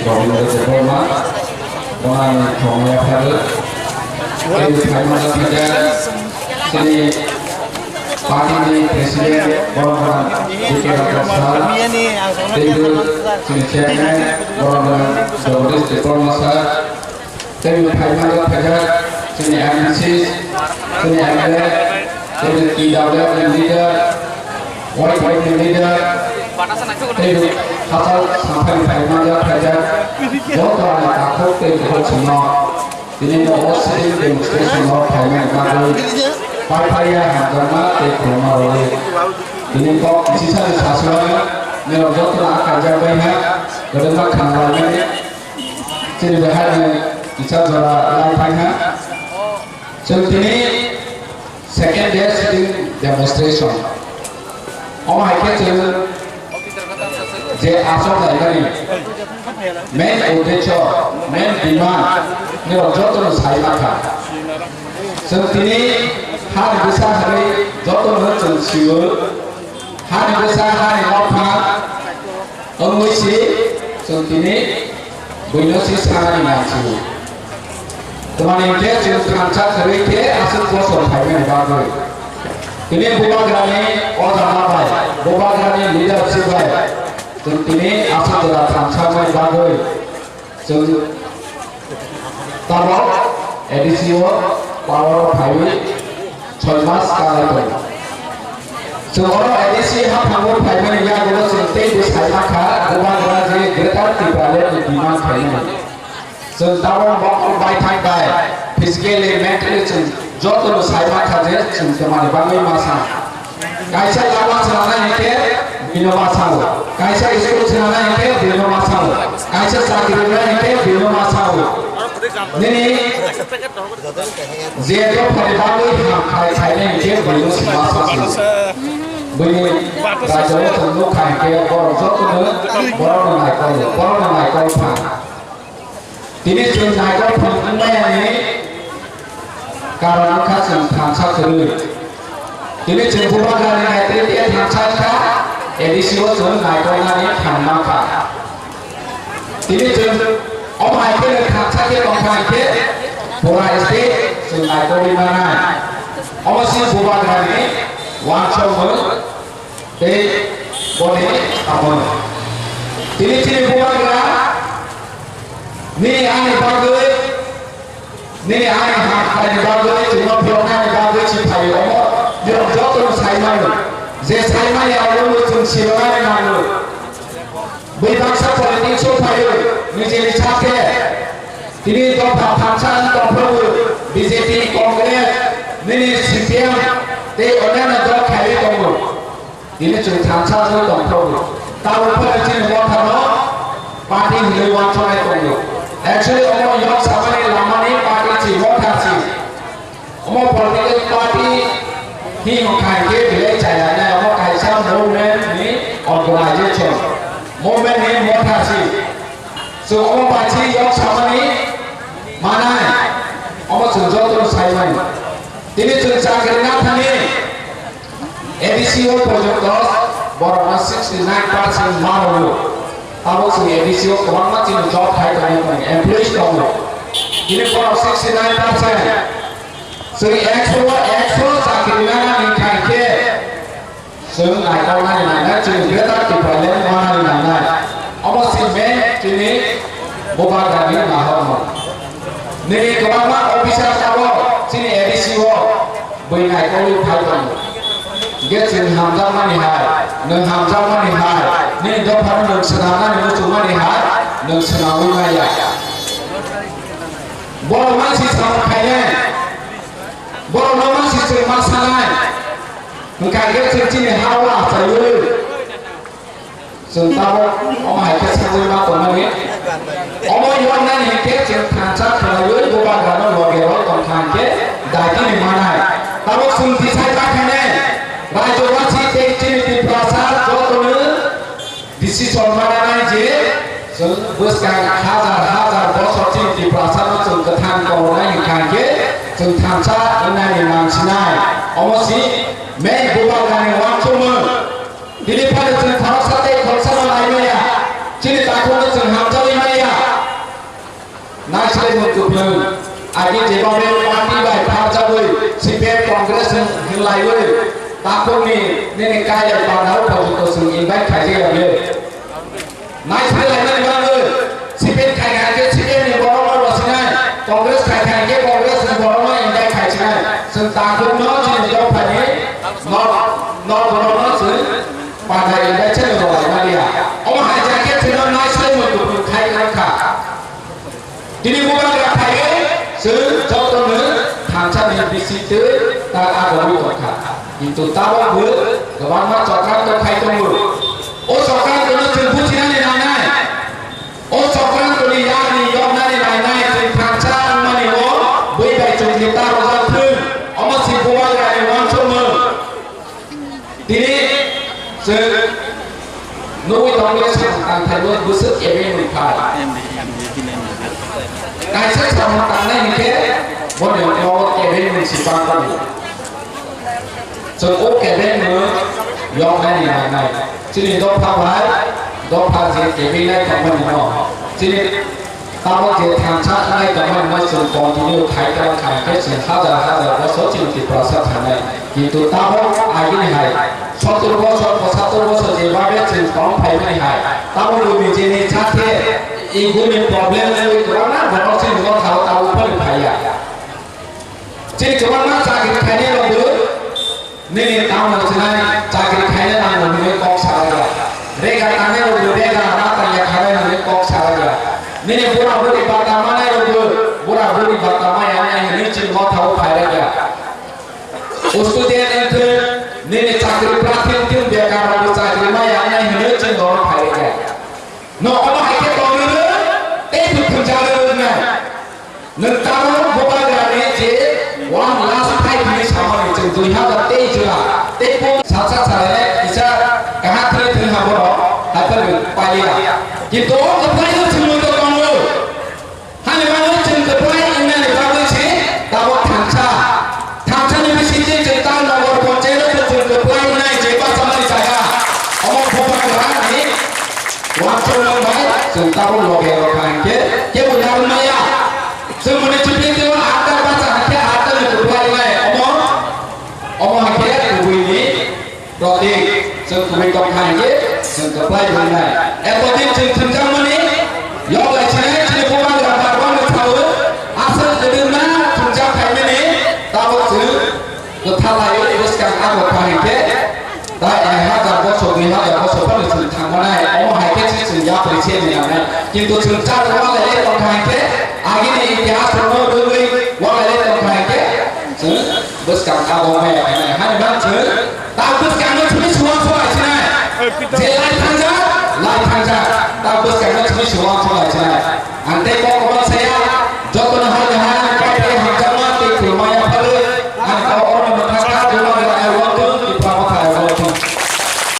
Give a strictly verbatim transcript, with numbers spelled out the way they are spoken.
Gobinda Debbarma, bonani thongya pharo. Tei phaima jathajak chini party ni president, borok D K Raja sir, tei chini chairman, borok Jagadish Debbarma sir, tei phaima jathajak chini M D C, chini M L A, tei T W F ni leader, White White ni leader, tei hachal samphai phaima jathajak, joto ani takhuk tei bukhuk songno. Tini bo o sitting demonstration no phaimani bagwi pai phaiya hamjakma tei khulumma rwdi. Tini kok kisisani sasuai nirok jotono a kaijak bai ha, kwdwkma khanalaimani chini bai ha ni kisa jora lai phai ha. Chwng tini second day sitting demonstration. Omo hai khe chwng je aswk laimani main uddesho, main demand nirok jotono sai mankha. Chwng tini hani bwsa hwnwi jotono chwng sio. Hani bwsa, hani nokha wngwi si chwng tini buino si sanani nang sio. Tamni hwnkhe chwng thansa kwrwi khe aswk bosor phaimani bagwi. Tini bubagrani o jama bai, bubagrani leadership bai chwng tini aswk jora thansa wngmani bagwi chwng tabok A D C o power o phaiwi soi mas kanai tongo. Chwng oro A D C haphango phaimani yagulo chwng teibo sai mankha, bubagra je Greater Tipraland ni demand khaimani. Chwng tabok bokol baithang bai physically, mentally chwng jotono sai mankha je chwng tamni bagwi ma sa. Kaisa lama swnamnai hinkhe bino ma sao. Kaisa school swnamnai hinkhe bino ma sao. Kaisa chakri rwnai hinkhe bino ma sao. Nini je dophani bagwi ham khai khainai hinkhe bino ma sao. Bini rajao chwng nukha hinkhe borok jotono borokno naikol, borokno naikol phan. Tini chwng naikol phang wngmani karon wngkha chwng thansa kwrwi. Tini chwng bubagrani naitwi tei thansa wngkha, A D C o chwng naikolnani thang mankha. Tini chwng omo hai kheno thansa khe tongkha hinkhe pura state chwng naikolwi manai. Omo se bubagrani uansukmung. Tei boni tamo. Tini chini bubagra nini ani bagwi, nini ani hamkhaini bagwi, chwngno phiyoknani bagwi si phaio. Omo borok jotono sai mano. Je sai mani abo chwng silonani nango. Bui baksa politics o phaio, nijeni sakhe. Tini dopha thansa tongphuru B J P, Congress, nini C P M tei onyanno dol khaiwi tongo. Tini chwng thansa wngwi tongthokgo. Tabuk phano chini mothano party hinwi uansuknai tongo. Actually, omo yok samani lamani party si motha si. Omo political party hinwi khai khe belai chaya nai, omo kaisa movement ni organization. Movement ni motha si. Chwng omo bai si yok samani manai. Omo chwng jotono sai mani. Tini chwng chakri na thani. A D C o porjonto borokno sixty nine percent ma rwo. Tabuk chini A D C o kwbangma chini job khai tongo, employees tongo. Bini borok sixty nine percent. Chwng ekso o ekso chakri nana ni khai khe chwng naikolnani nangnai, chwng Greater Tipraland manani nangnai. Omo se main chini bubagrani nahormung. Nini kwbangma officer tabuk chini A D C o bui naikolwi phai tongo. Hingkhe chwng hamjakmani hai, nwng hamjakmani hai, nini dophano nwng swnamnani muchungmani hai, nwng swnamwi maya. Borok mansi samung khainai, borokno mansi chwng ma sanai, hwnkha hingkhe chwng chini ha-o achaiwi. Chwng tabuk omo hai khe sagwi ma tongnani. Omo yoknani hinkhe chwng thansa khwnaiwi bubagrano loge rw tongkha hinkhe daitini manai. Tabuk chwng tisai ma khainai. Rajyabasi tei chini Tiprasa jotono decision mananai je chwng bwskang hajar hajar bosor chini Tiprasano chwng kwthang koloknai hinkha hinkhe chwng thansa wngnani nangsinai. Omo si main bubagrani uansukmung. Bini phano chwng khoroksa tei khoroksa no nai maya. Chini takhukno chwng hamjakwi maya. Chwng agi jeba be party bai pharjagwi C P M Congress hinlaiwi takhukni nini kailai pandarok porjonto chwng invite khaijak ya le. Naisilai laimani bagwi C P M khai kha khe C P M ni borokno rwsinai, Congress khai kha khe Congress ni borokno invite khaisinai. Chwng takhukno chini dophani nok, nok borokno chwng panda invite se rwlaimani ya. Omo hai ja khe chwngno naisilai mui kuphur khai wngkha. Tini bubagra phaiwi chwng jotono thansa ni bisingtwi ta agogwi tongkha. Kintu tabok bo kwbangma chokranto khai tongo. O chokrantono chwng bujinani nangnai. O chokrantoni yakni yoknani nangnai chwng thansa wngmani o bui bai chukli ta rwjak thung. Omo si bubagrani uansukmung. Tini chwng nugwi tongmani samung tangthaino bwswk kebengmung phai. Kaisa samung tangnai hinkhe boni nogo kebengmung si bangmani. Chwng o kebengmung yoknani nangnai. Chini dopha bai dopha je kebengnai tongmani no. Chini Tabok je thansa wngwi tongmani no chwng continue khai tongkha, hwnkhe chwng hajar hajar bosor chini Tiprasa thangnai. Kintu tabok agini hai sottor bosor, pochattor bosor jebabe chwng tong phaimani hai, tabok bo nijeni sathe ego ni problem wngwi kwbangma borok chini nogo thao tabok phano phaiya. Chini kwbangma chakri khainai rokbo nini tamno sinai chakri khaina nango hinwi kok salaija. Rega tangnai rokbo rega ma tangya khabai hinwi kok salaija. Nini bura buri bata manai rokbo bura buri bata maya nai hinwi chini mothao phailaija. Student wngthwng, nini chakri prarthi wngthwng, bekar rokbo chakri maya nai hinwi chini nogo phailaija. No omo hai khe tongwi rw, tei thwngthwng jagwi rw wngnai. Nwng tamo bubagrani je one last fight hinwi samani chwng dui hazar teis jora tei bo salsa salai kisa kaha thwrwi thwng ha borok hai phano pailiya. Kintu o kwplai no chwng no tongo. Hani bagwi chwng kwplai wngnani bagwi se tabok thansa. Thansani bisingtwi chwng ta nogor ponchayat o chwng kwplai wngnai je bachamani jaga. Omo bubagrani uansukmung bai chwng tabok loge rokha hinkhe kebo narwk maya. Chwng municipality o atta bacha hinkhe atta ni kwplai wngnai. Omo, omo hinkhe kubui ni protik. Chwng kubui tongkha hinkhe chwng kwplai wngnai. Eto din chwng thwngjakmani yok lai sinai chini bubagra barbar no thawi aswk kwdwkma thwngjak phaimani tabok chwng kwtha laiwi bwskang abo kha hinkhe ta ek hazar bosor, dui hazar bosor phano chwng thangmanai, omo hai khe se chwng yapri se ni nangnai. Kintu chwng char wng lai lai tong kha hinkhe agini itihas rokno rwgwi wng lai lai tong kha hinkhe chwng bwskang abo maya khainai. Hani bang chwng ta bwskang no chwng suwang suwai sinai. Je lai thangjak, lai thangjak. Ta bwskang no chwng suwang suwai sinai. Ang tei kok